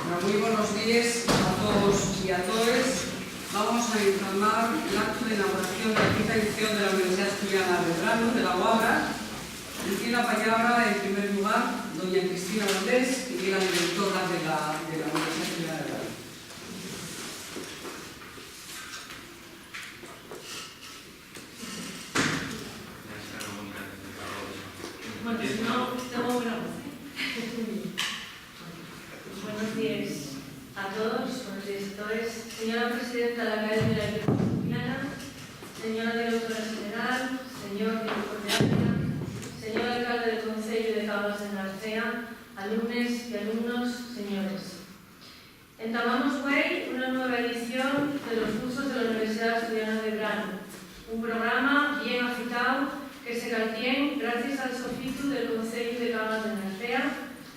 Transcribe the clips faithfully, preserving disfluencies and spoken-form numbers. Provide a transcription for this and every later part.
Mui bonos díes a toos y a toes. Vamos a entamar l'acto d'inauguración de la quinta edición de la Universidá Asturiana de Branu, de la UABRA. Y tien la pallabra, en primer llugar, doña Cristina Valdés, que ye la directora de la, de la Universidá Asturiana de Branu. Bueno, si no, tengo buena voz, ¿eh? Buenos días a todos, buenos días a todas. Señora presidenta de la Academia de la Llingua Asturiana, señora directora general, señor director de área, señor alcalde del Conceyu de Cangas de Narcea, alumnes y alumnos, señores. Entamamos güei una nueva edición de los cursos de la Universidad Asturiana de Branu, un programa bien afitáu que se caltién gracies al sofitu del Conceyu de Cangas de Narcea,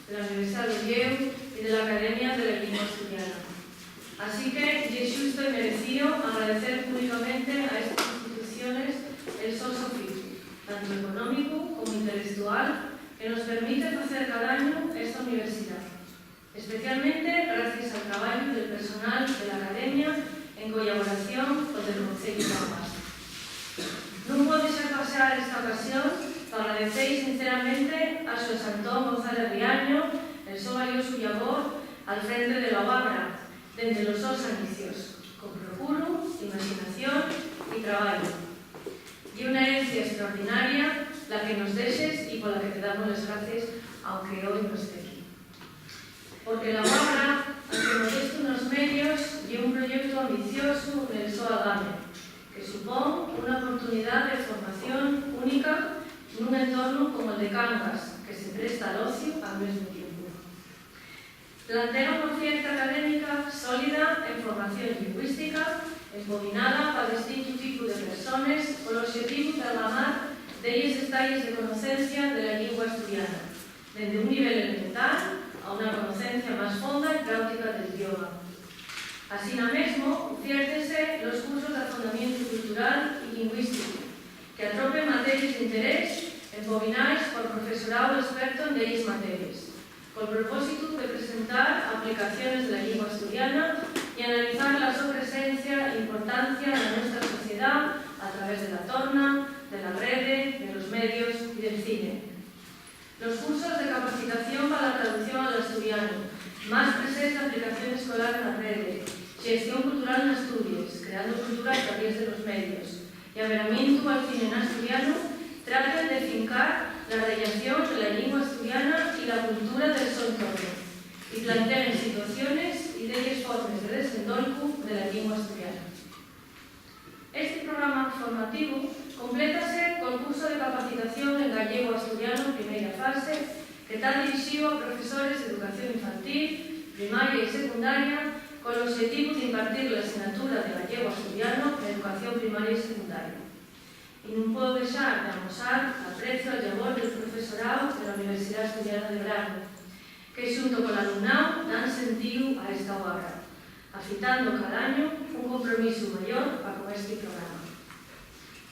de la Universidad d'Oviéu y de la Academia de la Llingua Asturiana. Así que ye xusto y merecío agradecer públicamente a estas instituciones el so sofitu, tanto económicu como intelectual, que nos permite facer cada añu esta universidá. Especialmente gracies al trabayu del personal de la Academia en collaboración col del Conceyu d'Augas. Nun puedo dexar pasar esta ocasión p'agradecer sinceramente a Xosé Antón González Riaño el so valiosu llabor al frente de la UABRA dende los sos inicios, con procuru, imaxinación y trabayu. Ye una herencia extraordinaria la que nos dexes y pola que te damos les gracies, aunque hoi no este'quí. Porque la UABRA, aunque modestu nos medios, ye un proyeutu ambiciosu nel so algame, que supón una oportunidá de formación única nun entornu como'l de Cangas, que se presta al ociu al mesmu tiempu. Plantea una oferta académica sólida en formación llingüística, encaminada pa distintu tipu de persones, col oxetivu d'algamar delles estalles de conocencia de la llingua asturiana, dende un nivel elemental a una conocencia más fonda y práutica del idioma. Asina mesmo, ufiércense los cursos d'afondamientu cultural y llingüísticu, que atropen materies d'interés encaminaes pol profesoráu esperto en delles materies, col propósitu de presentar aplicaciones de la llingua asturiana y analizar la so presencia y importancia na nuestra sociedá a través de la torna, de la rede, de los medios y del cine. Los cursos de capacitación pa la traducción al asturianu, más presés d'aplicación escolar na rede, xestión cultural n'Asturies, creando cultura a traviés de los medios, y averamientu al cine n'asturianu, traten de fincar la rellación de la llingua asturiana y la cultura del so entornu, y planteen situaciones y delles formes de desendolcu de la llingua asturiana. Esti programa formativu complétase col cursu de capacitación en gallego-asturiano primeira fase, que ta dirixíu a profesores d'educación infantil, primaria y secundaria, col oxetivu d'impartir l'asignatura de gallego-asturiano n'educación primaria y secundaria. Y nun puedo dexar d'amosar l'apreciu al llabor del profesoráu de la Universidá Asturiana de Branu, que xunto col alumnáu dan sentíu a esta UABRA, afitando cada añu un compromisu mayor pa con esti programa.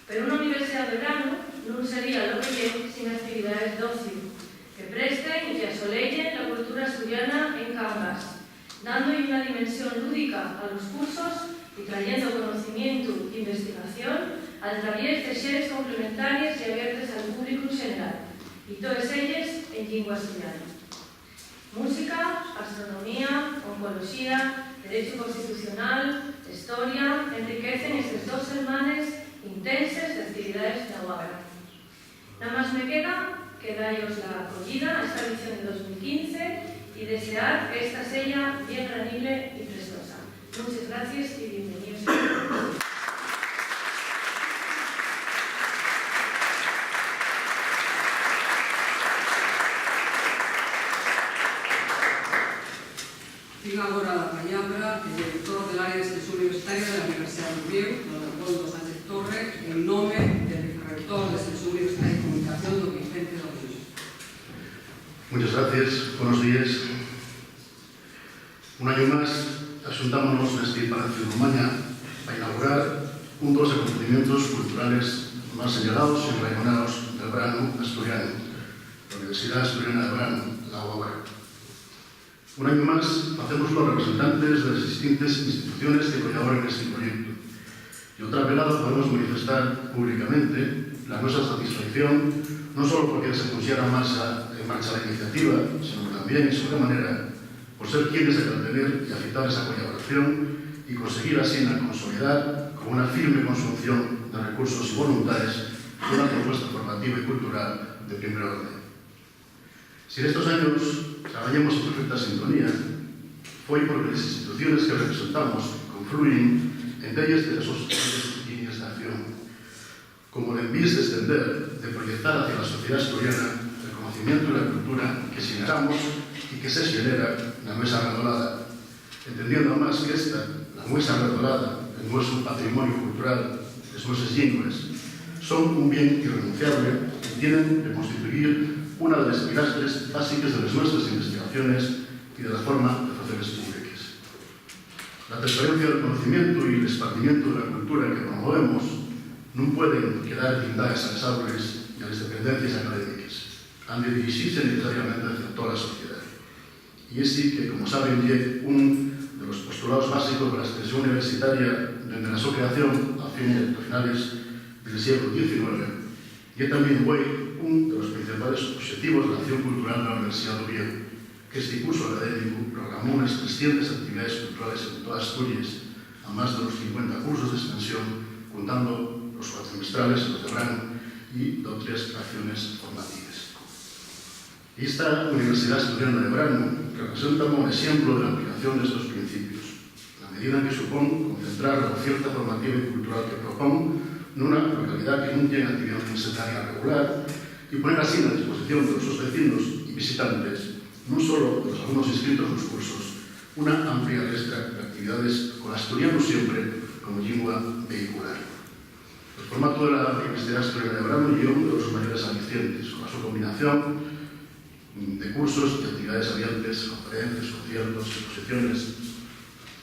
Pero una Universidá de Branu nun sería lo que ye sin actividaes d'ociu, que presten y que asoleyen la cultura asturiana en Cangas, dando-y una dimensión lúdica a los cursos y trayendo conocimientu y investigación al traviés de xeres complementaries y abiertes al públicu en xeneral, y toes elles en llingua asturiana. Música, gastronomía, oncoloxía, derechu constitucional, hestoria enriquecen estes dos selmanes intenses d'actividaes na UABRA. Namás me queda que da-yos la acoyida a esta edición de dos mil quince y desear que esta seya bien granible y prestosa. Munches gracies y bienveníos. Tien agora la pallabra el director del Área d'Estensión Universitaria de la Universidá d'Uviéu, don Leopoldo Sánchez Torre, en nome del vicerrector d'Estensión Universitaria y Comunicación, don Vicente Domínguez. Muchas gracias. Buenos días. Un añu más, axuntámonos nesti Palaciu d'Umaña pa inaugurar un dos acontecimientos culturales más señalaos y enraigonaos del branu asturianu, la Universidá Asturiana de Branu, la UABRA. Un añu más, facémoslo representantes de les distintes instituciones que collaboren nesti proyectu. Y otra velada podemos manifestar públicamente la nuestra satisfacción, non solo porque se pusiera en marcha, en marcha la iniciativa, sino también, y sobremanera, por ser quienes de caltener y afitar esa collaboración y conseguir asina consolidar con una firme conxunción de recursos y voluntades una propuesta formativa y cultural de primer orden. Si nestos años traballemos en perfecta sintonía, foi porque les instituciones que representamos confluyen en delles de les sos líneas d'acción, como l'envís d'estender, de proyectar hacia la sociedá asturiana el conocimiento y la cultura que xeneramos y que se xenera na nuesa redolada, entendiendo amás qu'esta, la nuesa redolada, el nuesu patrimoniu cultural, les nueses llingües, son un bien irrenunciable y tienen de constituir una de les pilastres básiques de les nuestras investigaciones y de la forma de faceles públiques. La transferencia del conocimiento y el esparcimiento de la cultura que promovemos nun pueden quedar guindaes a les aules y a les dependencies académiques. Han de dirixirse necesariamente hacia toda la sociedá. Y esi que, como saben, ye ún de los postulaos básicos de la extensión universitaria dende la so creación a fin-, a finales del sieglu diecinueve, ye tamién güei ún de los principales oxetivos de la acción cultural de la Universidá d'Uviéu, qu'esti cursu académicu programó unes trescientes actividaes culturales en toda Asturies, amás d'unos cincuenta cursos d'extensión, cuntando los cuatrimestrales, los de branu y d'otres acciones formatives. Y esta Universidá Asturiana de Branu representa un bon exemplu de la aplicación d'estos principios, na medida en que supón concentrar la oferta formativa y cultural que propón nuna localidá que nun tien actividá universitaria regular y poner asina a disposición de los sos vecinos y visitantes, nun solo de los alumnos inscritos nos cursos, una amplia riestra d'actividades col asturianu siempre como llingua vehicular. El formatu de la Universidá Asturiana de Branu ye ún de los mayores alicientes, con la so combinación de cursos y actividades abiertes, conferencies, conciertos, exposiciones,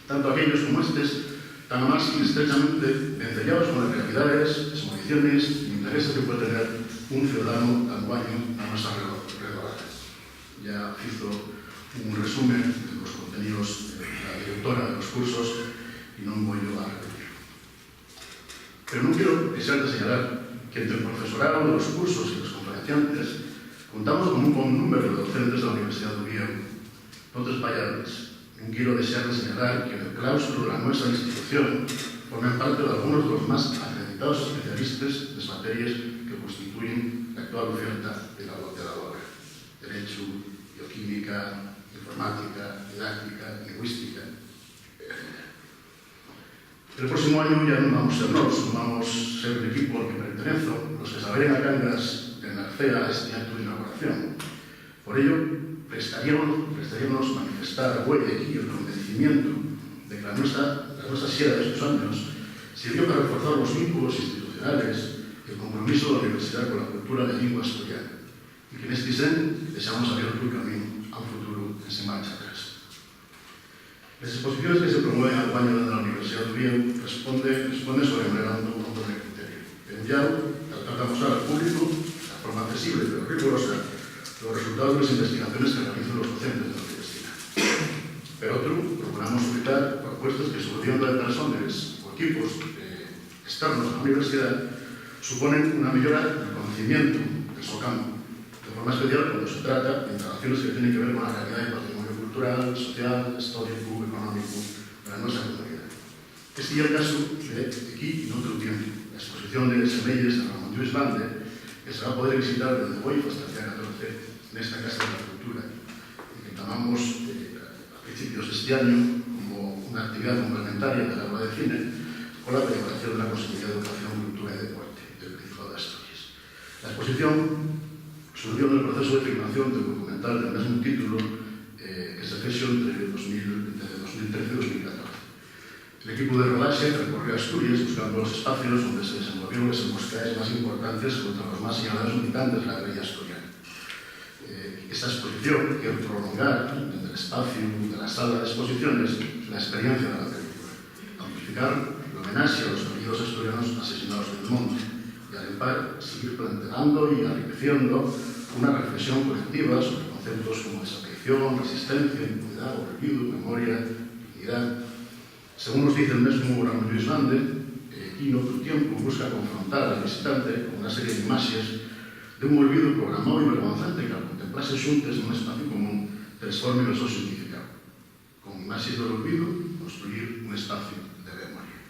tanto aquellos como estes, tan amás y estrechamente vencellaos con les realidaes, les motivaciones y intereses que puede tener un ciudadanu d'anguaño na nuestra redo-, redolada. Ya fizo un resumen de los contenidos de la directora de los cursos y nun voi yo a repetir. Pero nun quiero dexar de señalar que entre el profesorao de los cursos y los conferenciantes contamos con un bon númberu de docentes de la Universidá d'Uviéu. N'otres pallabres, nun quiero dexar de señalar que nel claustru de la nuesa institución formen parte d'algunos de los más acreditaos especialistes nes materies que constituyen l'actual oferta pedagóxica. Derechu, bioquímica, informática, didáctica, lingüística, etcétera. El próximo añu ya nun vamos ser nós, nun vamos ser l'equipu al que pertenezo, los que saberen a cangas de Narcea este actu d'inauguración. Por ello, prestaríamos, prestaríamos manifestar güei equí el convencimientu de que la nuestra, la nuestra siera d'estos años sirvió pa reforzar los vínculos institucionales y el compromisu de la universidá cola cultura y la llingua asturiana, y que nesti sen dexamos abiertu el camín a un futuru ensin marcha atrás. Les exposiciones que se promueven anguaño dende la Universidá d'Uviéu responde, responden sobre manera a un, a un doble criterio. Per un llau, tratar d'amosar al públicu, de forma accesible pero rigurosa, los resultaos de les investigaciones que realicen los docentes de la universidá. Per otru, procuramos utilizar propuestes que, subvencionen a persones o equipos, eh, externos a la universidá, suponen una meyora del conocimientu del so campu, de forma especial cuando se trata d'indagaciones que tienen que ver con la calidá del patrimonio cultural, social, histórico, económico de la nuestra comunidá. Esti ye el casu de equí y n'otru tiempu, la exposición de semeyes de Ramón Lluís Bande, que se va poder visitar dende güei fasta el día catorce nesta Casa de la Cultura, y que entamamos, eh, a principios d'esti añu como una actividá complementaria de la Hora de Cine, cola colaboración de la Consellería d'Educación, Cultura y Deporte del Principado d'Asturies. La exposición surdió nel procesu de filmación del documental del mesmu títulu, eh, que se fexo entre dos mil, entre dos mil trece y dos mil catorce. L'equipu de rodaxe recorrió Asturies buscando los espacios onde se desenvolvieron les emboscaes más importantes contra los más señalaos militantes de la guerrilla asturiana. Eh, esta exposición quier prolongar, dende l'espaciu de la sala d'exposiciones, la esperiencia de la película, amplificar l'homenaxe a los guerrilleros asturianos asesinaos nel monte y, al empar, siguir planteando y arriqueciendo una reflexión colectiva sobre Conceptos como desafección, resistencia, impunidá, olvidu, memoria, dignidá. Según nos diz el mesmu Ramón Lluís Bande, eh, quí n'otru tiempu busca confrontar al visitante con una serie d'imaxes d'un olvidu programáu y vergonzante que, al contemplase xuntes nun espaciu común, tresformen el so significáu. Con imaxes del olvidu, construir un espaciu de memoria.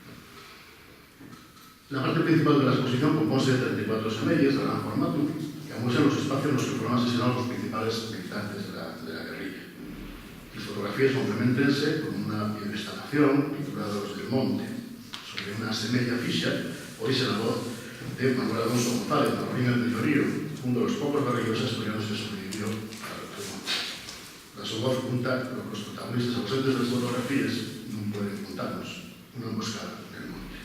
La parte principal de la exposición compónse de trenta y cuatro semelles de gran formatu que amuesen los espacios nos que foron asesinaos los principales militantes de la, de la guerrilla. Les fotografíes compleméntense con una videoinstalación titulada Los del Monte, sobre una semella fixa, hoy será voz de Manuel Alonso González, Manuelín el Millonío, un de los pocos guerrilleros asturianos que sobrevivió al, al monte. La so voz cunta lo que los protagonistas ausentes de les fotografíes nun pueden contanos, una emboscada nel monte.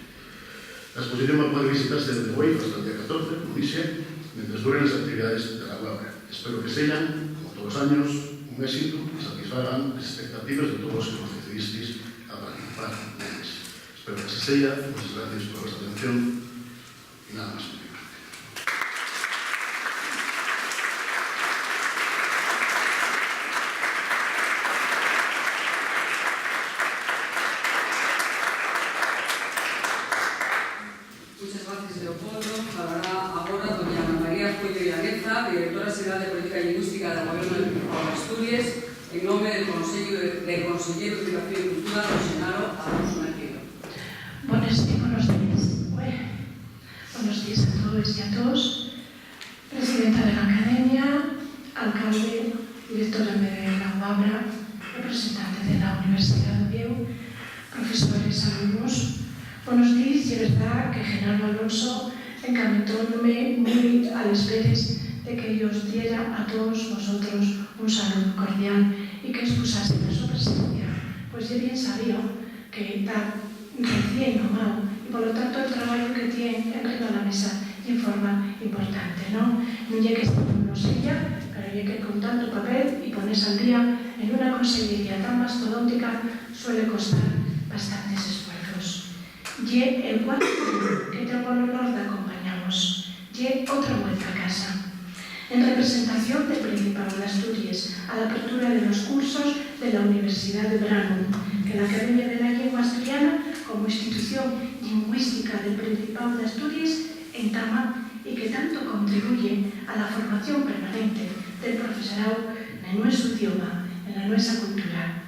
La exposición va a poder visitarse dende güei hasta el día catorce, como dixe, mientras duren les actividades de la guabra. Espero que seyan, como todos los años, un éxito y satisfagan les expectatives de todos los que nos decidisteis a participar neles. Espero que así seya. Muchas gracias por vuestra atención. Y nada más por mi parte. Muchas gracias, Leopoldo. Falará agora doña Ana María Cuello Llaneza, directora xeral de Política Lingüística del Gobierno del Principado de Asturias, en nome del Consello de, del Conselleru de Educación y Cultura, don Xenaro Alonso Mejía. Bones di-, bonos días. Ue. Bonos días a toes y a toos. Presidenta de la Academia, alcalde, directora de la Guabra, representante de la Universidad de Oviedo, profesores, alumnos, bonos días. Ye verdá que Genaro Alonso encamentónome mui a les veres de que yos diera a toos vosotros un saludu cordial y que excusase la so presencia, pues ye bien sabío que ta recién nomao y, polo tanto, el trabayu que tien enriba la mesa ye en forma importante, ¿no? Nun ye que este no seya, pero ye que con tantu papel y ponese al día en una consellería tan mastodóntica suele costar bastantes esfuerzos. Ye el cuartu añu que tengo l'honor d'acompañavos. Ye otra vuelta a casa. En representación del Principado d'Asturies, a l'apertura de los cursos de la Universidad de Branu, que l'Academia de la Llingua Asturiana, como institución llingüística del Principado d'Asturies, entama y que tanto contribuye a la formación permanente del profesoráu nel nuesu idioma, en la nuesa cultura.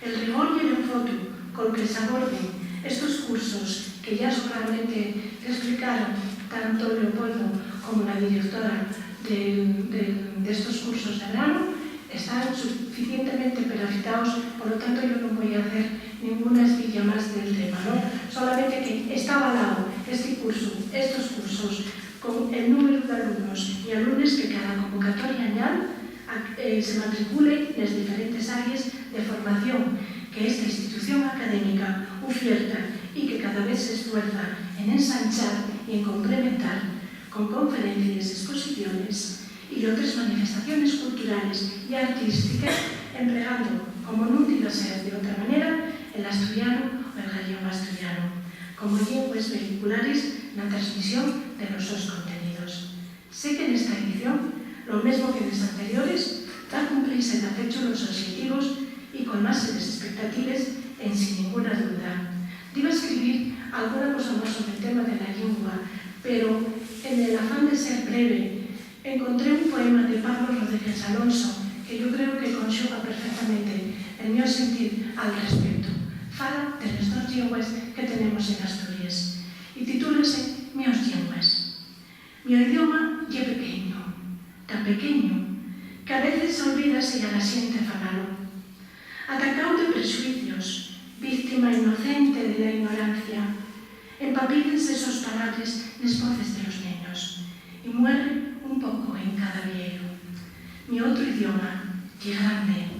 El rigor y el enfotu col que s'aborden estos cursos, que yá sobramente esplicaron tanto Leopoldo como la directora del, del, d'estos cursos de Branu, están suficientemente perafitaos, polo tanto, yo nun voi a hacer ninguna esquilla más del tema, ¿no? Solamente que está avalao esti cursu, estos cursos, con el númberu d'alumnos y alumnes que cada convocatoria añal ac-, eh, se matricule nes diferentes árees de formación que esta institución académica ufierta y que cada vez s'esfuerza en ensanchar y en complementar con conferencies, exposiciones y otres manifestaciones culturales y artístiques, emplegando, como nun diba ser d'otra manera, el asturianu o el gallego-asturianu como llingües vehiculares na transmisión de los sos contenidos. Sé que nesta edición, lo mesmo que nes anteriores, ta cumplise dafechu los oxetivos y colmase les expectatives, ensin ninguna duda. Diba escribir alguna cosa más sobre el tema de la llingua, pero, en el afán de ser breve, encontré un poema de Pablo Rodríguez Alonso que yo creo que conxuga perfectamente el mio sentir al respecto. Fala de les dos llingües que tenemos en Asturies y titúlase Mios llingües. Mio idioma ye pequeñu, tan pequeñu, que a veces olvídase ya la xente falalo. Atacáu de prexuicios, víctima inocente de la ignorancia, empapídense sos palabres nes voces de los neños, y muerre un poco en cada vielu. Mi otru idioma ye grande,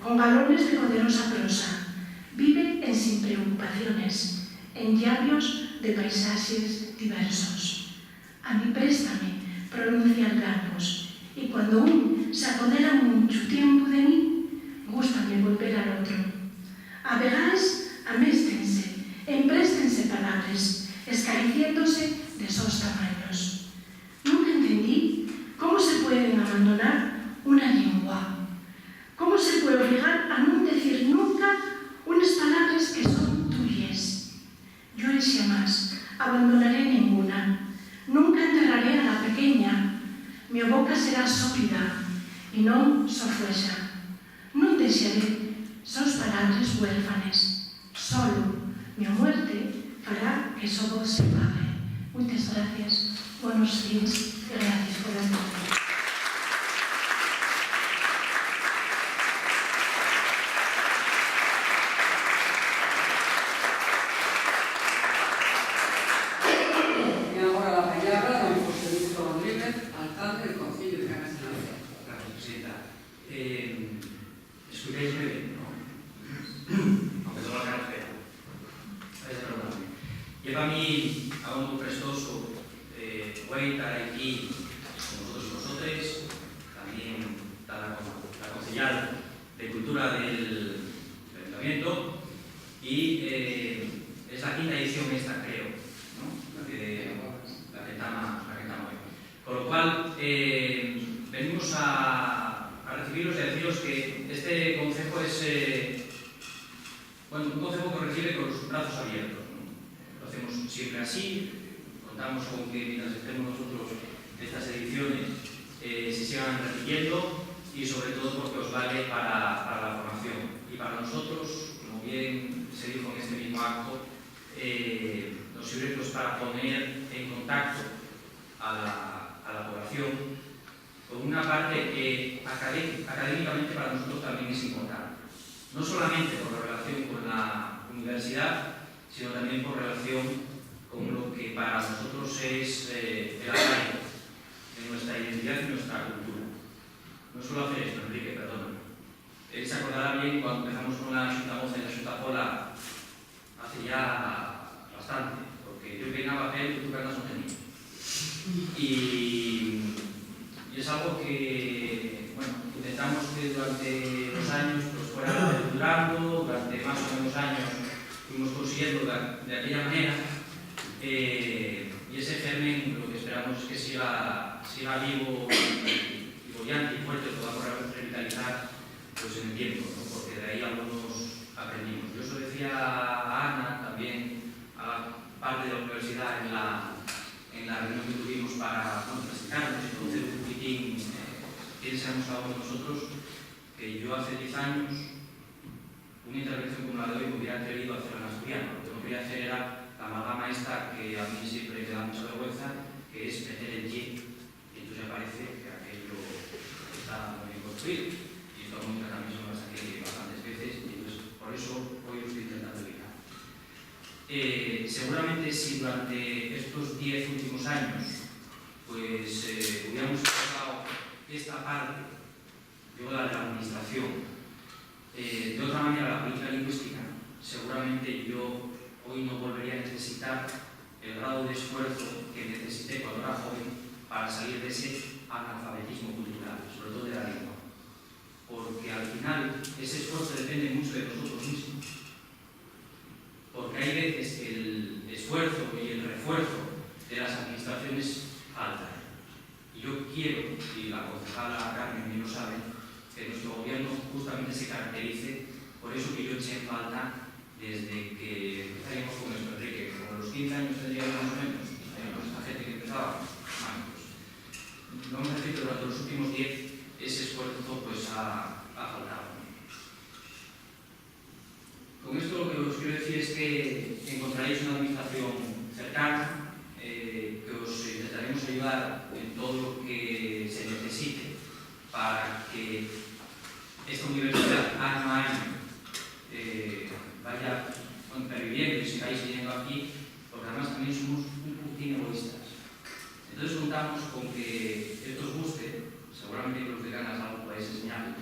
con galones de poderosa prosa, vive ensin preocupaciones, en llavios de paisaxes diversos. A mi préstame pronunciar verbos, y cuando un s'apodera munchu tiempu de mi, gústame volver al otru. A vegaes améstense, empréstense palabres, escareciéndose de sos tamaños. Nunca entendí cómo se pueden abandonar una llingua Sos palabres huérfanes. Solo mio muerte fará que so voz se pague. Muites gracies, bonos díes y gracies por atención. Tiene agora la pallabra don José Luis Rodríguez, alcalde del Concello de Cangas de Narcea. Gracias, presidenta. Eh, escucháisme bien, ¿no? Aunque tengo la cara fea. Vais a perdonarme. Ye pa mí abondo prestoso, eh, güei tar aquí con vosotros y vosotres, tamién ta la, la conceyal de Cultura del, del Ayuntamiento, y, eh, es la quinta edición esta, creo, ¿no? La que, la que tama, la que tama güei. Con lo cual, eh, venimos a, a recibiros y a deciros que este concejo es, eh, bueno, un concejo que recibe con los brazos abiertos, ¿no? Lo hacemos siempre así, contamos con que mientras estemos nosotros estas ediciones, eh, se sigan repitiendo y sobre todo porque os vale para, para la formación. Y para nosotros, como bien se dijo en este mismo acto, eh, nos sirve, pues, para poner en contacto a la, a la población con una parte que acadé-, académicamente para nosotros también es importante. No solamente por la relación con la universidad, sino también por relación con lo que para nosotros es, eh, el arraigo de nuestra identidad y nuestra cultura. No suelo hacer esto, Enrique, perdóname. Él se acordará bien cuando empezamos con la Xunta Moza y la Xunta Pola hace ya bastante, porque yo peinaba pelu y tú pernas no tenías. Y, y es algo que, bueno, intentamos que durante los años, pues, fuera perdurando, durante más o menos años fuimos consiguiendo de, de aquella manera, eh, y ese germen lo que esperamos es que siga, siga vivo y, y boyante y fuerte, lo podamos re-, revitalizar, pues, en el tiempo, ¿no? Porque de ahí algunos aprendimos. Yo se lo decía a Ana también, a la parte de la universidad, en la, en la reunión que tuvimos para, bueno, presentarnos y conocer un poquitín, eh, quiénes éramos cada uno de nosotros, que yo hace diez años, una intervención como la de hoy, me hubiera atrevido a hacerla en asturiano. Lo que no quería hacer era la amalgama esta que a mí siempre me da mucha vergüenza, que es meter el ye y entonces ya parece que aquello está muy bien construido. Y esto a Mónica también se lo pasa aquí bastantes veces, y entonces por eso hoy lo estoy intentando evitar. Eh, seguramente si durante estos diez últimos años, pues, eh, hubiéramos tocado esta parte, digo, la de la administración, eh, de otra manera la política lingüística, seguramente yo hoy no volvería a necesitar el grado de esfuerzo que necesité cuando era joven para salir de ese analfabetismo cultural, sobre todo de la lengua. Porque al final ese esfuerzo depende mucho de nosotros mismos. Porque hay veces que el esfuerzo y el refuerzo de las administraciones falta. Y yo quiero, y la concejala Carmen bien lo sabe, que nuestro gobierno justamente se caracterice por eso que yo eché en falta desde que empezaríamos con esto, Enrique, como los quince años tendríamos más o menos, eh, con esta gente que empezaba, bueno, pues, vamos a decir que durante los últimos diez ese esfuerzo, pues, ha, ha faltado. Con esto lo que os quiero decir es que encontraréis una administración cercana, eh, que os intentaremos ayudar en todo lo que se necesite para que esta universidad, año a año, eh, vaya, bueno, perviviendo y sigáis viniendo aquí, porque además también somos un poquitín egoístas. Entonces contamos con que esto os guste, seguramente que los de Cangas algo podáis enseñar,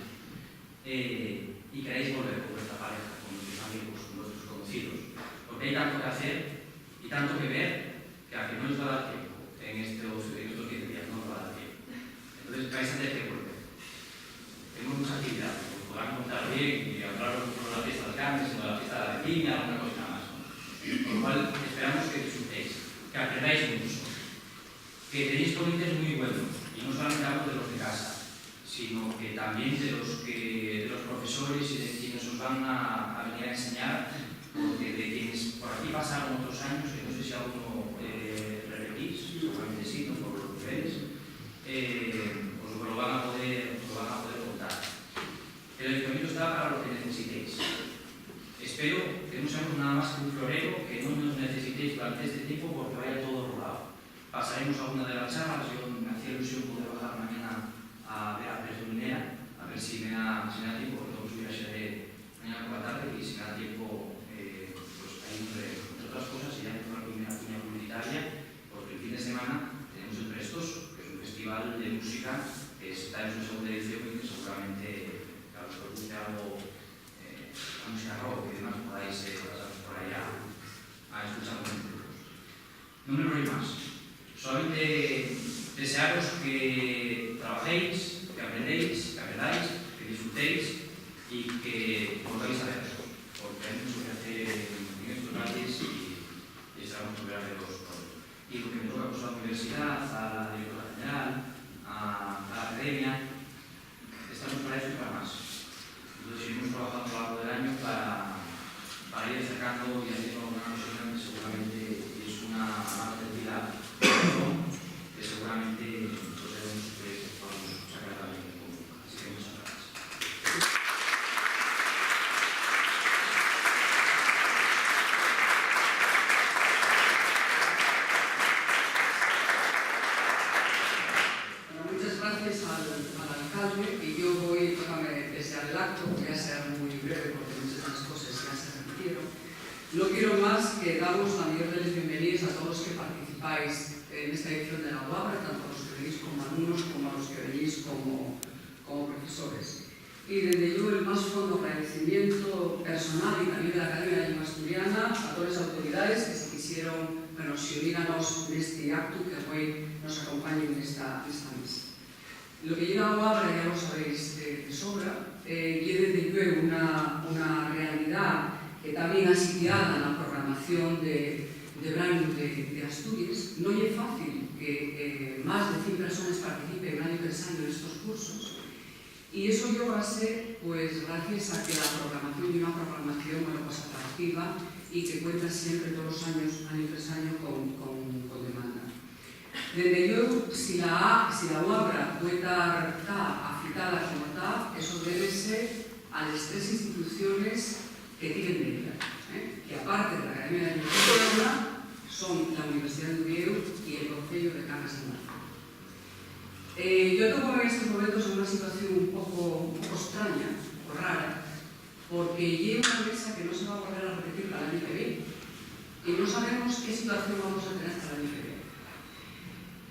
eh, y queráis volver con vuestra pareja, con vuestros amigos, con vuestros conocidos, porque hay tanto que hacer y tanto que ver que a que no os va a dar tiempo en estos, en estos quince días, no os va a dar tiempo. Entonces vais a tener que volver. Tenemos mucha actividad, os podrán contar bien y hablaros no solo de la fiesta de Cangas, sino de la fiesta de la vendimia, alguna cosita más. Con lo cual, esperamos que disfrutéis, que aprendáis mucho, que tenéis ponentes muy buenos, y no solamente hablo de los de casa, sino que también de los que, de los profesores y de quienes os van a, a venir a enseñar, porque de quienes por aquí pasaron otros años, que no sé si alguno, eh, repetís, seguramente sí, ¿no? Por los niveles, eh, os lo van a poder, os lo van a poder contar. El ayuntamiento está para lo que Pero que nun seamos nada más que un florero, que nun nos necesitéis durante este tiempo porque vaya todo rodao. Pasaremos alguna de las charlas, yo me hacía ilusión poder bajar mañana a ver a Pedro Minera, a ver si me da, si me da tiempo, porque tengo que subir a Xadrez mañana por la tarde, y si me da tiempo, eh, pues ahí entre, entre otras cosas, y ya por la primera cuña publicitaria, porque el fin de semana tenemos el Prestoso, que es un festival de música que está en su segunda edición y que seguramente, claro, os produce algo, eh, la música rock y demás, podáis, eh, pasaros por ahí a, a escuchar un poco. Nun me enrollo más. Solamente desearos que trabajéis, que aprendéis, que aprendáis, que disfrutéis y que volváis a veros, porque hai mucho que hacer en estos valles y, y esperamos volver a veros pronto. Y lo que me toca, pues, a la universidad, a la directora general, a, a la academia, estamos para eso y para más. Entonces, seguimos trabajando a lo largo del año para, para ir acercando y haciendo alguna cosita que seguramente es una mano tendida que seguramente, pues, tenemos que podamos sacar también en conjunto. Así que muchas gracias. Bueno, muchas gracias al, al alcalde, y yo voy, tócame desear el acto, voy a ser muy breve porque muchas de las cosas ya se repitieron. No quiero más que daros la mayor de las bienvenidas a todos los que participáis en esta edición de la UABRA, tanto a los que venís como alumnos como a los que venís como, como profesores. Y dende yo el más fondo agradecimiento personal y también de la Academia de la Lengua Asturiana a todas las autoridades que se quisieron, bueno, xuníganos nesti acto que hoy nos acompañen nesta, nesta mesa. Lo que ye la UABRA ya lo sabéis de, de sobra, eh, ye dende llueu una, una realidá que ta bien asitiada na programación de, de Braille de, de Asturies. No ye fácil que, eh, más de cien personas participen año tres año nestos cursos. Y eso llo base, pues, gracies a que la programación ye una programación, bueno, pues, atractiva y que cuenta siempre, todos los años, año tres año, con, con, con demanda. Dende llueu, si la, si la UABRA pue tar ta afitada como ta, eso débese a les tres instituciones que tiren d'ella, eh, que aparte de la Academia de Lengua Asturiana, son la Universidá d'Uviéu y el Conceyu de Cangas de Narcea. Eh, yo tópome en estos momentos en una situación un poco, un poco extraña o rara, porque ye una mesa que no se va a volver a repetir para el año que viene, y no sabemos qué situación vamos a tener para el año que viene.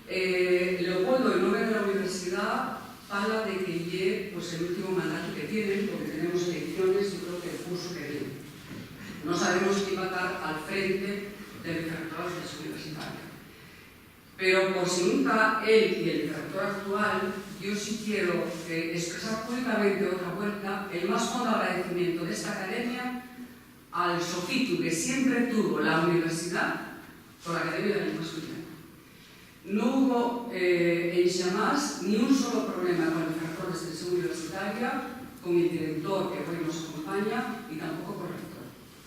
Eh, Leopoldo, en nome de la universidad, fala de que ye, pues, el último mandato que tienen, porque tenemos elecciones, yo creo que el curso que viene. No sabemos quién va a estar al frente del vicerrectorado de la universitaria. Pero por si nun ta él y el vicerrector actual, yo sí quiero, eh, expresar públicamente otra vuelta el más fondo agradecimiento de esta academia al sofitu que siempre tuvo la universidad por la Academia de la Lengua Asturiana. No hubo, eh, enxamás ni un solo problema con el vicerrector de extensión universitaria, con el director que hoy nos acompaña y tampoco con el rector.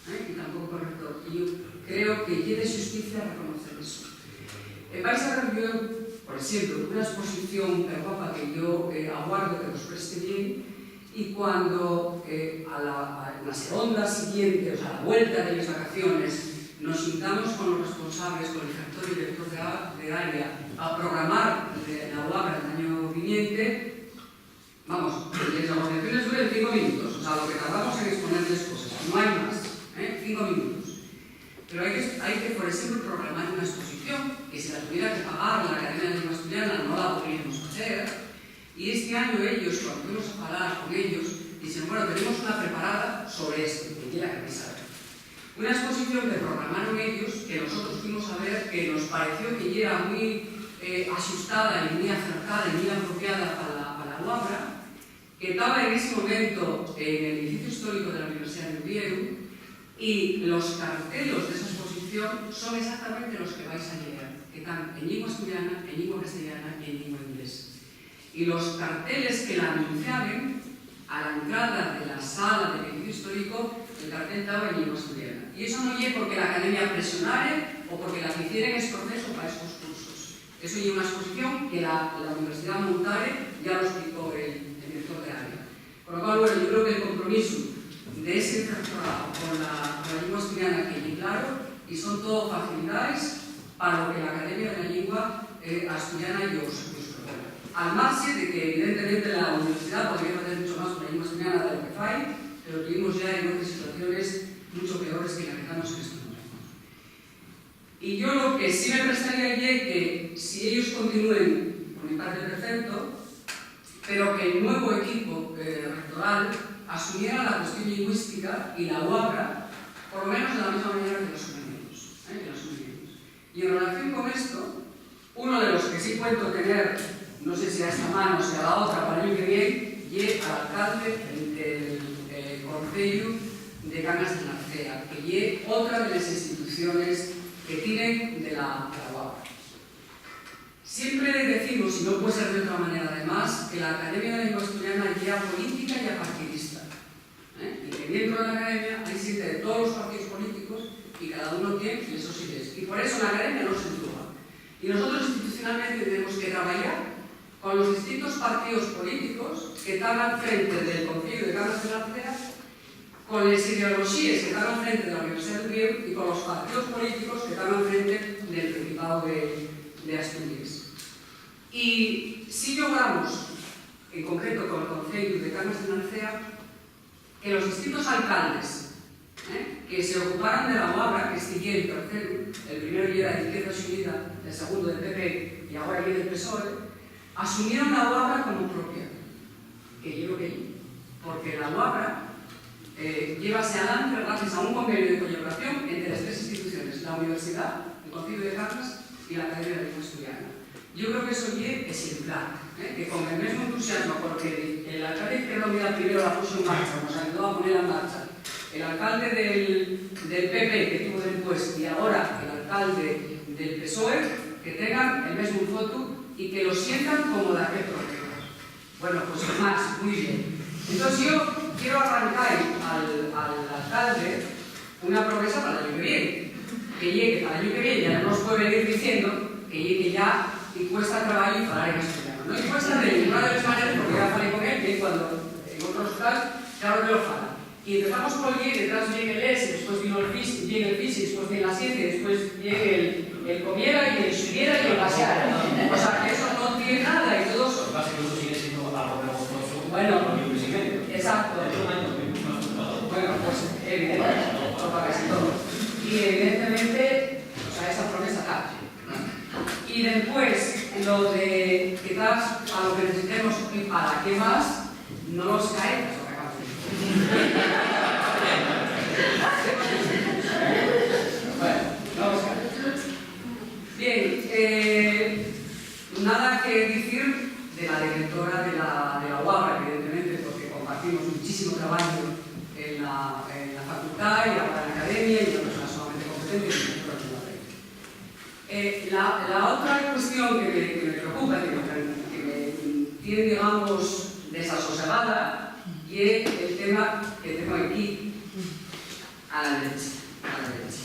¿Eh? Y tampoco por rector. Y yo creo que ye de xusticia reconocer eso. Eh, vais a ver, yo, por exemplo, una exposición perguapa que yo, eh, aguardo que vos preste bien, y cuando, eh, a la, a, na segonda siguiente, o sea, a la vuelta de les vacaciones, nos xintamos con los responsables, con el director y director de a-, de área, a programar de, la UABRA del año viniente, vamos, les negociaciones duren cinco minutos, o sea, lo que tardamos en exponer les coses, no hai más, ¿eh? Cinco minutos. Pero hai que, hai que, por exemplo, programar una exposición, que si la tuviera que pagar la Academia de Lengua Asturiana no la podríamos hacer, y este año ellos, cuando fuimos a falar con ellos, dixeron, bueno, tenemos una preparada sobre esto, que ye la que vais a ver. Una exposición que programaron ellos, que nosotros fuimos a ver, que nos pareció que yera mui, eh, axustada y mui acertada y mui apropiada pa la, pa la UABRA, que taba en ese momento en el edificio histórico de la Universidad de Uviéu, y los cartelos de esa exposición son exactamente los que vais a lleer, que tán en llingua asturiana, en llingua castellana y en llingua inglesa. Y los carteles que la anunciaben, a la entrada de la sala del edificio histórico, el cartel taba en llingua asturiana. Y eso no ye porque la academia presionare o porque la ficieren estos meses pa estos cursos. Eso ye una exposición que la, la universidad montare, ya lo explicó el, el director de área. Con lo cual, bueno, yo creo que el compromiso de ese profesorao con la, con la llingua asturiana, que ye claro, y son todo facilidaes pa lo que l'Academia de la Llingua, eh, Asturiana yos, yos propone. Al marxe de que, evidentemente, la universidá podría facer mucho más con la llingua asturiana de lo que fai, pero tuvimos ya en otras situaciones mucho peores que la que tamos en estos momentos. Y yo lo que sí me prestaría ye que, si ellos continúen, por mi parte, perfecto, pero que el nuevo equipo, eh, rectoral asumiera la cuestión lingüística y la UABRA, por lo menos de la misma manera que la asumen ellos, eh, que la asumen ellos. Y en relación con esto, uno de los que sí cuento tener, no sé si a esta mano o si a la otra, para el año que viene, ye al alcalde del, del, eh, Conceyu de Cangas de Narcea, que ye otra de las instituciones que tienen de la, de la UABRA. Siempre decimos, y no puede ser de otra manera además, que la Academia de la Lengua Asturiana ye apolítica y apartidista, ¿eh? Y que dentro de la Academia hay xente de todos los partidos políticos y cada uno tiene esos ideas. Y por eso la Academia no se entruga. Y nosotros institucionalmente tenemos que trabajar con los distintos partidos políticos que están al frente del Conceyu de Cangas de Narcea, con les ideoloxíes que tán al frente de la Universidá d'Uviéu y con los partidos políticos que tán al frente del Principado de, de Asturies. Y si logramos, en concreto col Conceyu de Cangas de Narcea, que los distintos alcaldes, eh, que se ocuparan de la UABRA, que esti ye el terceru, el primero yera d'Izquierda Xunida, el segundo del P P y agora ye del PSOE, asumieron la UABRA como propia, que ye lo que ye, porque la UABRA, eh, llévase adelante gracias a un convenio de colaboración entre las tres instituciones, la universidad, el Conceyu de Cangas y la Academia de la Lengua Asturiana. Yo creo que eso ye exemplar, eh, que con el mesmo entusiasmo con que el alcalde Izquierda Unida primero la puso en marcha, nos ayudó a ponerla en marcha, el alcalde del, del P P que tuvo después y ahora el alcalde del PSOE, que tengan el mesmo fotu y que lo sientan como d'aquel problema. Bueno, pues más, muy bien. Entonces yo quiero arrancar al, al alcalde una promesa para el año que viene, que ye que para el año que viene ya no nos puede venir diciendo que ye que ya y cuesta trabajo y falar en castellano. No y cuesta de ninguna de las maneras, porque ya falé con él, que cuando en otros tal, claro que lo fala. Y empezamos con ye, detrás viene el es, y después vino el fis, viene el fis, y después viene la siete, y después viene el, el comiera, y el subiera, y el paseara. O sea, que eso no tiene nada, y todos... Lo que pasa es que eso sigue siendo algo vergonzoso. Bueno, exacto. Bueno, pues, evidentemente, por casi todo. Y evidentemente, o sea, esa promesa tal. Y después, lo de quizás a lo que necesitemos y para qué más, no los cae, eso que acabo de decir. Bueno, no los cae. Bien, eh, nada que decir de la directora de la, de la UABRA, evidentemente, porque compartimos muchísimo trabajo en la, en la facultad y ahora en la academia, y ella no es solamente competente, sino que también lo aprende. Eh, la, la otra cuestión que me, que me preocupa, que me, que me tiene, digamos, desasosegada, ye el tema que tengo aquí, a la derecha, a la derecha.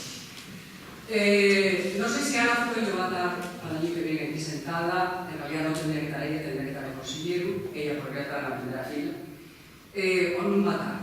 Eh, no sé si Ana Fuello va a estar al año que viene aquí sentada, en realidad no tendría que estar ella, tendría que estar el consellero, ella podría estar en la primera fila. Eh, o nun va tar.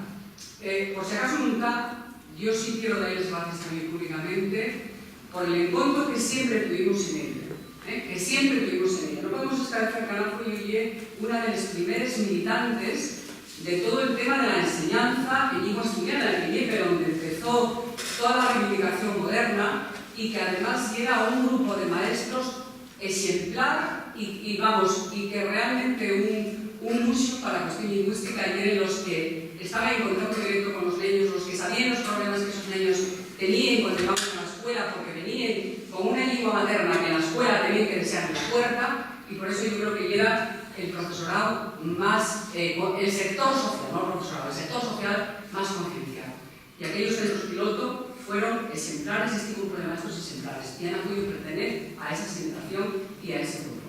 Eh, por si acaso nun ta, yo sí quiero dar les gracies también públicamente por el encuentro que siempre tuvimos en ella, eh, que siempre tuvimos en ella. No podemos esclarecer que Ana Fuello ye una de las primeras militantes de todo el tema de la enseñanza en lengua asturiana, que ye per donde empezó toda la reivindicación moderna y que además era un grupo de maestros exemplar y, y, vamos, y que realmente un, un luxu pa la cuestión lingüística yeren los que estaban en contacto directo con los neños, los que sabían los problemas que esos neños tenían cuando iban a la escuela, porque venían con una llingua materna que en la escuela tenían que desear en la puerta, y por eso yo creo que yera el profesorao más, eh, co-, el sector social, no el profesorao, el sector social más concienciado. Y aquellos centros piloto fueron exemplares, este grupo de maestros exemplares, y Ana Fuello pertenece a esa generación y a ese grupo.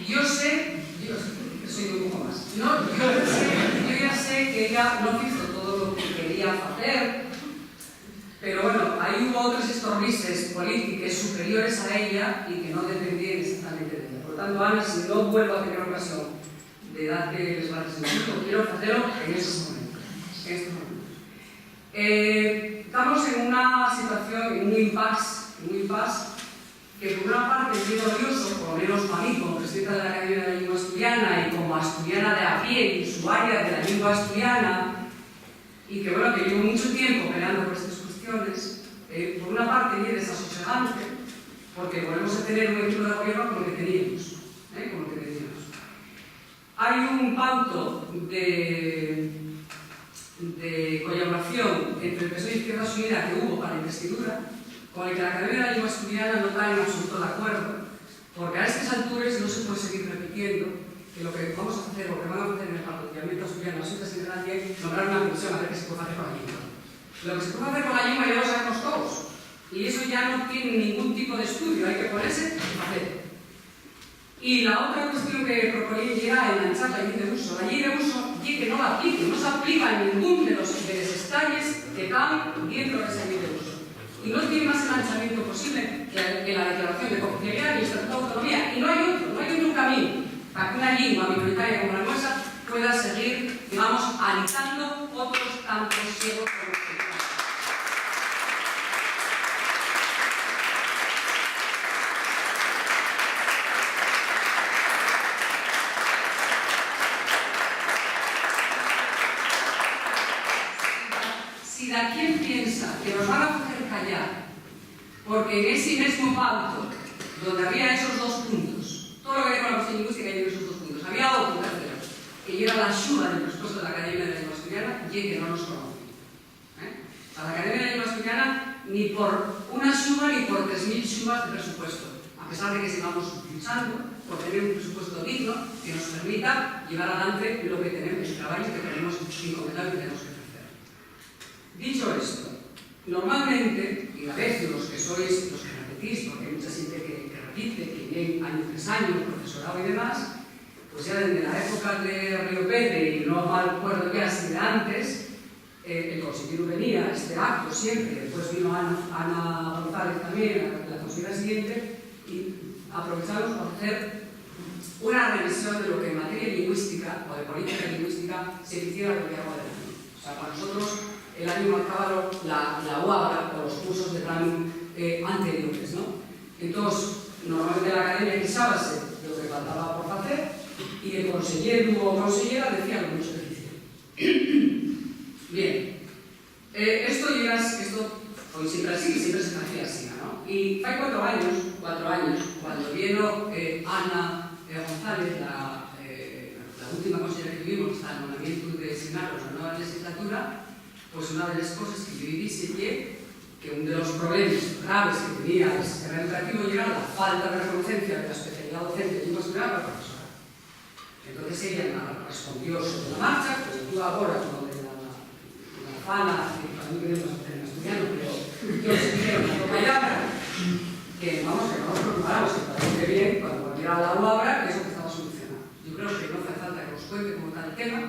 Yo sé, yo soy un poco más, no, yo ya sé, yo ya sé que ella no hizo todo lo que quería hacer, pero bueno, ahí hubo otras estorbises políticas superiores a ella y que no dependían exactamente de ella. Por lo tanto, Ana, si no vuelvo a tener ocasión de darte les gracias en público, quiero hacerlo en estos momentos, en estos momentos. Eh, tamos en una situación, en un impasse, un impasse que, por una parte, ye doloroso, por lo menos pa mí, como presidenta de la Academia de la Lengua Asturiana y como asturiana de a pie y usuaria de la lengua asturiana, y que, bueno, que llevo mucho tiempo peleando por estas cuestiones, eh, por una parte ye desasosegante, porque volvemos a tener un equipo de gobierno con lo que teníamos, eh, con lo que teníamos. Hai un pauto de, de collaboración entre el PSOE y Izquierda Unida que hubo para la investidura, con el que la Academia de la Lengua Asturiana no está en absoluto de acuerdo, porque a estas alturas no se puede seguir repitiendo que lo que vamos a hacer o que van a hacer en el Parlamento Asturiano, las Juntas en Galicia, es nombrar una comisión a ver qué se puede hacer con la lengua. Lo que se puede hacer con la lengua ya lo sabemos todos, y eso ya no tiene ningún tipo de estudio, hay que ponerse a hacer. Y la otra cuestión que proponíen era enganchar la ley de uso. La ley de uso ye que no la apliquen, no se aplica en ningún de los, de les estalles que están dentro de esa ley de uso. Y no tiene más enganchamiento posible que, que la declaración de cooficialidad y el Estatuto de Autonomía. Y no hay otro, no hay otro camino para que una lengua minoritaria como la nuestra pueda seguir, digamos, alitando otros tantos ciegos como los que están. Si daquién piensa que nos van a facer callar, porque en ese mesmo pauto donde había esos dos puntos, todo lo que hay con la cuestión lingüística y en esos dos puntos, había otro tercero, que era la xuba del presupuesto de la Academia de la Lengua Asturiana, y que no nos conoce. ¿Eh? A la Academia de la Lengua Asturiana ni por una xuba ni por tres mil xubas de presupuesto, a pesar de que sigamos luchando por tener un presupuesto digno que nos permita llevar adelante lo que tenemos, el trabajo que tenemos encomendado y que tenemos que ofrecer. Dicho esto, normalmente, y a veces los que sois, los que repetís, porque hay mucha gente que, que repite, que viene año tras año, profesorado y demás, pues ya desde la época de Río Pérez, y no me acuerdo ya si de antes, eh, el consejero venía a este acto siempre, y después vino Ana, Ana González también, la, la consejera siguiente, y aprovechamos para hacer una revisión de lo que en materia lingüística o de política lingüística se hiciera a lo largo del año. O sea, para nosotros el año marcaba lo- la, la obra o los cursos de plan, eh, anteriores, ¿no? Entonces, normalmente la academia quixábase de lo que faltaba por hacer y el consellero o consellera decía lo mucho que hicieron. Bien, eh, esto lleva, esto foi siempre así, siempre se hacía así, ¿no? Y fai cuatro años, cuatro años, cuando vino, eh, Ana, eh, González, la, eh, la última consellera que tuvimos hasta el nombramiento de Senado en la nueva legislatura, pues una de las cosas que yo dije fue que uno de los problemas graves que tenía el sistema educativo era la falta de reconocencia de la especialidad docente de lengua asturiana para profesorado. Entonces ella na-, respondió sobre la marcha, como tú ahora con lo de la, la fala, que para mí tenemos que hacer en asturiano, pero yo sí quiero una palabra que, vamos, que no nos preocupáramos, que parece bien, cuando volviera a la obra, que eso que estaba solucionado. Yo creo que no hace falta que nos cuente cómo está el tema.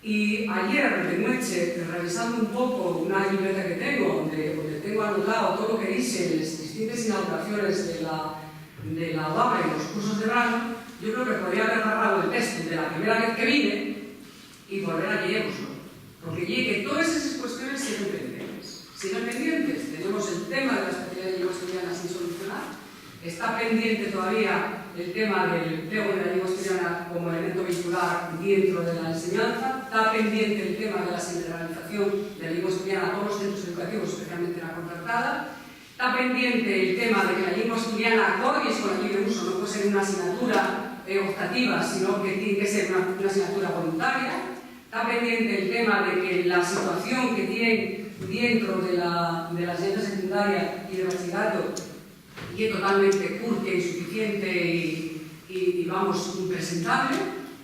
Y ayer, de noche, revisando un poco una libreta que tengo, donde, donde tengo anotado todo lo que dicen las distintas inauguraciones de la, de la obra en los cursos de verano, yo creo que podría haber agarrado el texto de la primera vez que vine y volver a leerlo, porque ye que todas esas cuestiones siguen pendientes. Siguen pendientes. Tenemos el tema de la especialidad de lengua asturiana sin solucionar. Está pendiente todavía el tema del empleo de la lengua asturiana como elemento vehicular dentro de la enseñanza. Está pendiente el tema de la generalización de la lengua asturiana a todos los centros educativos, especialmente la concertada. Está pendiente el tema de que la lengua asturiana, acordies con la ley de uso, no puede ser una asignatura, eh, optativa, sino que tiene que ser una, una asignatura voluntaria. Está pendiente el tema de que la situación que tienen dentro de la, de la enseñanza secundaria y de bachillerato ye totalmente curta, insuficiente y, y, y, vamos, impresentable,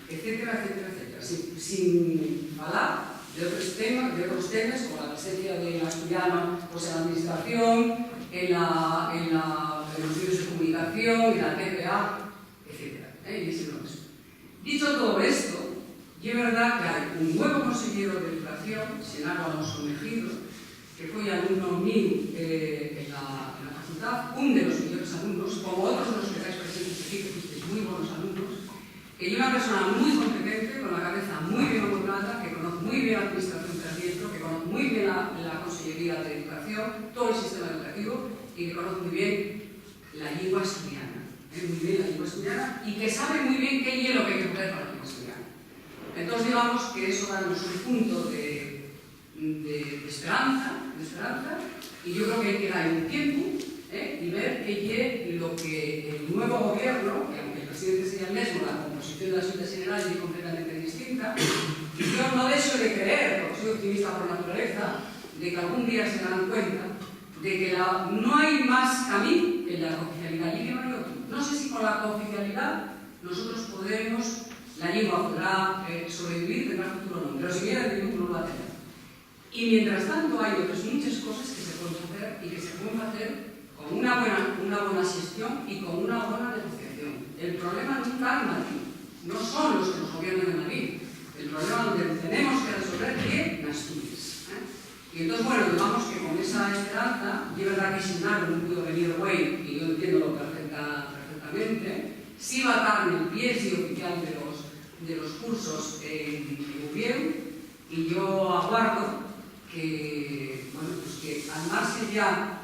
etcétera, etcétera, etcétera. Sin, sin falar de otros temas, de otros temas como la presencia del asturiano, pues, en la administración, en la, en la, en los medios de comunicación, en la T V A, etcétera, ¿eh? Y ese no es. Dicho todo esto, ye verdad que hai un nuevo consellero de Educación, Xenaro Alonso Mejido, que foi alumno mío, eh, en la, en la facultad, un de los mejores alumnos, como otros de los que estáis presentes aquí, que fuisteis muy buenos alumnos, que ye una persona muy competente, con la cabeza muy bien amoldada, que conoce muy bien la administración por dentro, que conoce muy bien la, la Consellería d'Educación, todo el sistema educativo, y que conoce muy bien la llingua asturiana, ¿eh? Muy bien la llingua asturiana, y que sabe muy bien qué ye lo que hay que facer pa la llingua asturiana. Entós, digamos que eso danos un punto de, de, de esperanza, de esperanza, y yo creo que hai que dar un tiempo, ¿eh? Y ver qué ye lo que el nuevo gobierno, que aunque el presidente sea el mesmo, la composición de la Xunta General ye completamente distinta, y yo no dejo de creer, porque soy optimista por naturaleza, de que algún día se darán cuenta de que la, no hay más camino que la cooficialidad, y que no hay otro. No sé si con la cooficialidad nosotros podremos, la lengua podrá, eh, sobrevivir, tendrá futuro o no, pero si viene de ningún no lo va a tener. Y mientras tanto hay otras muchas cosas que se pueden hacer y que se pueden hacer con una buena, una buena gestión y con una buena negociación. El problema nun ta en Madrid, no son los que nos gobiernan en Madrid. El problema donde tenemos que resolver ye n'Asturias, ¿eh? Y entonces, bueno, digamos que con esa esperanza, y es verdad que Xenaro nun pudo venir güei, y yo entiendo lo perfecta-, perfectamente, sí va a tar nel viesi oficial de los, de los cursos en, en Uviéu, y yo aguardo que, bueno, pues que al marxe ya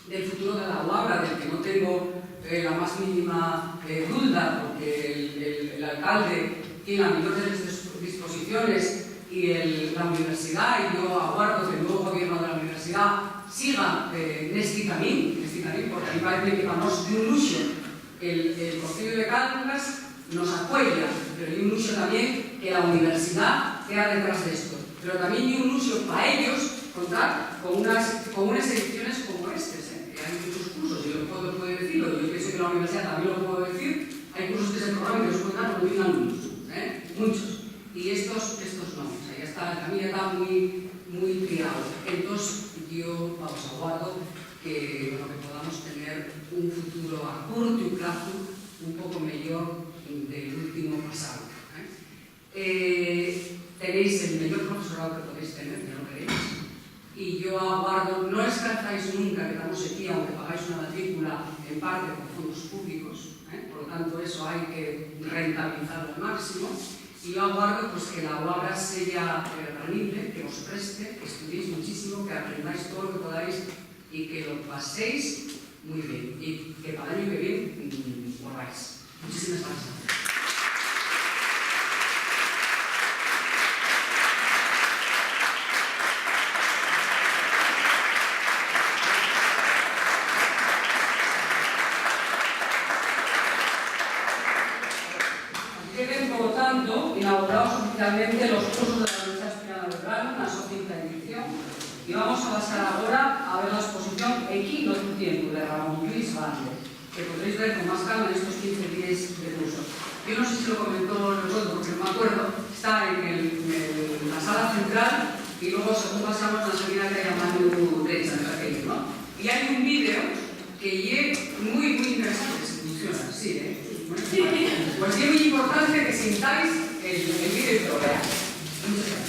del futuro de la UABRA, del que no tengo, eh, la más mínima, eh, duda, porque el, el, el alcalde tiene la mejor de las dis-, disposiciones y el, la universidad, y yo aguardo que el nuevo gobierno de la universidad siga, eh, nesti camín, nesti camín, porque a mí parece que vamos de un luxo. El, el Conceyu de Cangas nos apoya, pero ye un luxo tamién que la universidá tea detrás d'esto. Pero tamién ye un luxo pa ellos contar con unas, con unes ediciones como estes, ¿eh? Que hai muchos cursos, yo lo puedo, puedo decirlo, yo pienso que la universidad también lo puedo decir, hai cursos que se programen que los pueden dar con mil alumnos, ¿eh? Muchos. Y estos, estos no. O sea, ya está, el camino ya está muy, muy tirado. Entonces, yo, vamos, aguardo que, bueno, que podamos tener un futuro a curto plazo un poco mellor del último pasado, ¿eh? Eh, tenéis el mellor profesorado que podéis tener, ya lo veréis. Y yo aguardo, no escarzáis nunca que tamos aquí, aunque pagáis una matrícula en parte con fondos públicos, ¿eh? Por lo tanto, eso hay que rentabilizarlo al máximo. Y yo aguardo, pues, que la UABRA sea, eh, granible, que os preste, que estudiéis muchísimo, que aprendáis todo lo que podáis y que lo paséis muy bien. Y que para el año que viene, mm, volváis. Muchísimas gracias. Queden, polo tanto, inauguraos oficialmente los cursos de la Universidad Asturiana de Brano na so quinta edición, y vamos a pasar agora a ver la exposición Equí n'otru tiempu, de Ramón Lluís Bande, que podréis ver con más calma en estos quince díes de curso. Yo no sé si lo comentó Recuerdo, porque no me acuerdo, está en el, en el, la sala central y luego, según pasamos, na salida que hai a mano derecha, me parece, ¿no? Y hai un vídeo que ye muy, muy interesante, si funciona, sí, ¿eh? Bueno, pues ye muy importante que sintáis el, el vídeo y que lo veáis. Muchas gracias.